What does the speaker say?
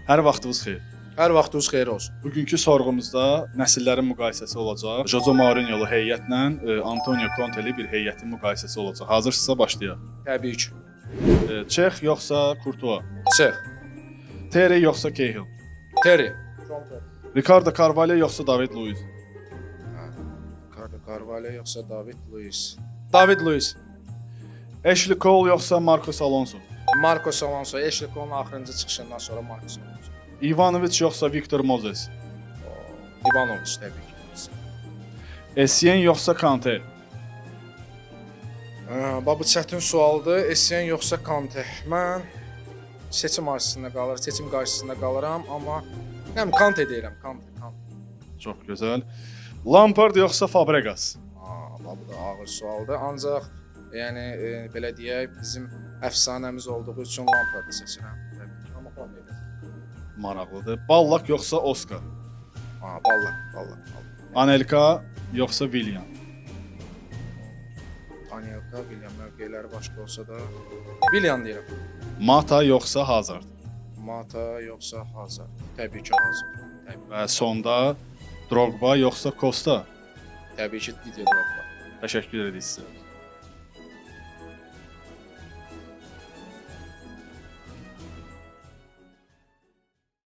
Hər vaxtınız xeyir. Hər vaxtınız xeyir olsun. Bugünkü sorğumuzda nəsillərin müqayisəsi olacaq. Jose Mourinho-lu heyətlə Antonio Conte-li bir heyətin müqayisəsi olacaq. Hazırsınızsa başlayaq. Təbii ki. Çex yoxsa Courtois? Çex. Terry yoxsa Cahill? Terry. Ricardo Carvalho yoxsa David Luiz? Ricardo Carvalho yoxsa David Luiz? David Luiz. Ashley Cole yoxsa Marcos Alonso? Marcos Alonso. Ashley Cole'un axırıncı çıxışından sonra Marcos Alonso. Ivanovic yoxsa Victor Moses? İvanovic təbii ki. Essien yoxsa Kante? Bax bu çətin sualdır. Essien yoxsa Kante? Mən seçim arasında qalır, seçim qarşısında qalıram, amma nə bilim Kante deyirəm, Kante, Kante. Çox gözəl. Lampard yoxsa Fabregas? Aa, bax bu da ağır sualdır. Ancaq yəni belə deyək, bizim əfsanəmiz olduğu üçün Lampard'ı seçirəm. Təbii ki, amma Fabregas. Maraqlıdır. Ballack yoxsa Oscar? Aa, Ballack, Ballack, Ballack. Anelka yoxsa Willian? Anelka, William mövqeləri başqa olsa da William deyirəm. Mata yoxsa Hazard? Mata yoxsa Hazard? Təbii ki, Hazard. Təbii, Və sonda Drogba yoxsa Costa? təbii ki, Didier Drogba. Təşəkkür edirik sizə.